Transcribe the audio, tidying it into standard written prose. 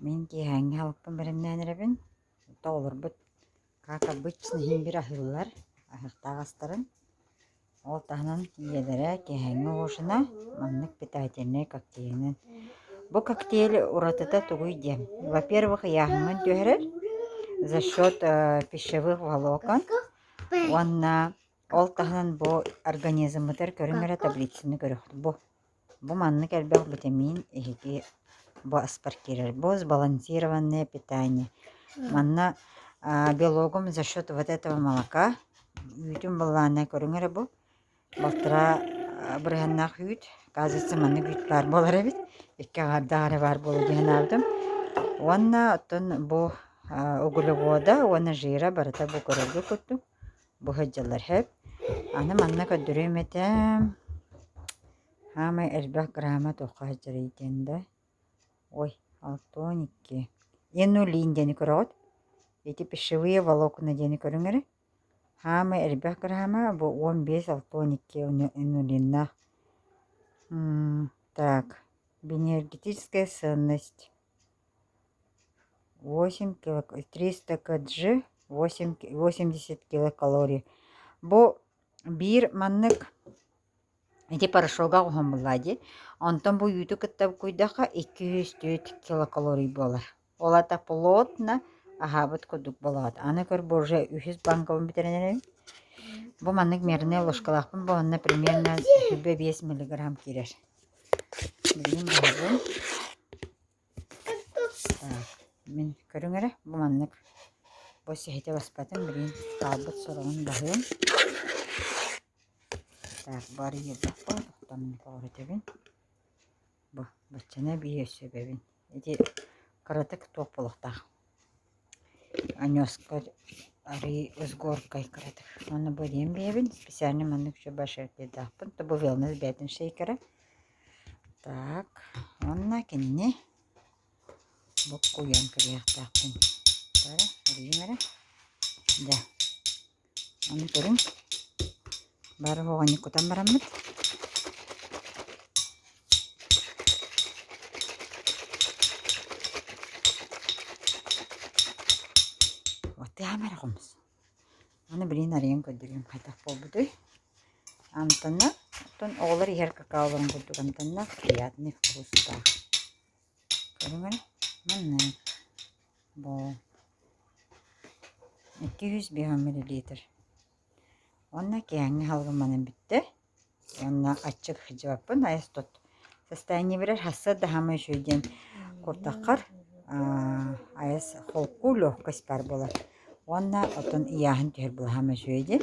Мин киэһээҥҥи аһылыкпын бэлэмнээн эрэбин. Оҕолорбут как обычно иһин биир аһыыллар, аһыахтаах астарын. Ол таһынан ийэлэрэ киэһээҥҥи ужина маннык питательнай коктейлынан. Бу коктейль уратыта тугуй диэн, во-первых, ыйааһыҥҥын түһэрэр за счет пищевых волокон уонна ол таһынан бу организммытыгар көрүҥ эрэ таблицаны көрүөххүт. Бу Бу маннык элбэх битэмиин эһиги бу аспар киирэр. Бу сбалансированное питание. Манна белогум за счет вот этого молока. Үүтүм былааннай көрүҥ эрэ бу. Балтараа бырыһыаннаах үүт. Оказывается, маннык үүт баар буолар эбит. Икки аҥаардаах эрэ баар буолуо дии санаабытым. Уонна оттон бу углевода уонна жира барыта бу көрөргө курдук бу сылдьаллар сөп. Аны манна көрдөрүөм этэ Хаамай элбэх грамма туохха сылдьарый диэн да Ой, 62. Инулин диэни көрөҕүт? Ити пищевые волокна диэни көрүҥ эрэ. Хаамай элбэх грамма бу 15 62 инулиннаах. Так, энергетическая ценность 8 кило 300 кг 8 80 килокалорий. Бу биир маннык Ити порошога оҥоһуллар дии. Онтон бу үүтү кытта буккуйдахха 204 килокалорий буолар. Ол аата плотно аһаабыт курдук буолаҕыт. Аны көр бу уже үһүс банкабын бүтэрэн эрэбин. Бу маннык мернай ложкалаахпын бу онно примерно 25 миллиграмм киирэр. Билигин баһабын. Так, мин көрүҥ эрэ, бу маннык бу сиһитэ баспатым, билигин хаалбыт сороҕун баһыам. Так, бу арыйыахпын, тохтоон тоҕо Бу баччаны эбии өссө эбэбин. Ити кыратык туох буолуохтаах. Анёска арыы с горкой кыратык. Уонна бу диэн биэбин специально маннык үчүгэй башаркыйдаахпын. То бу wellness бэйэтин шейкера. Так, уонна кинини буккуйан кэбиһиэхтээхпин. Эрэ, эрийиҥ эрэ. Дьэ, ону көрүҥ. Бары оҕонньу кутан бараммыт. Оттаам эрэ хомус. Аны билигин арыйан көрдөрүөм хайдах буолбутуй. Амтана, оттон оҕолор иһэр какаоларын курдук амтаннаах, приятный вкустаах. Көрүҥ эрэ, маннык. Бу 205 миллилитр. Уонна киэһэҥҥи аһылыгым манан бүттэ. Уонна аччык сылдьыбаппын, айас тот. Состояние берэр сарсыарда саамай үчүгэй диэн куртаххар айас холку, легкость баар буолар. Уонна оттон ыйааһын түһэр буолар саамай үчүгэй диэн.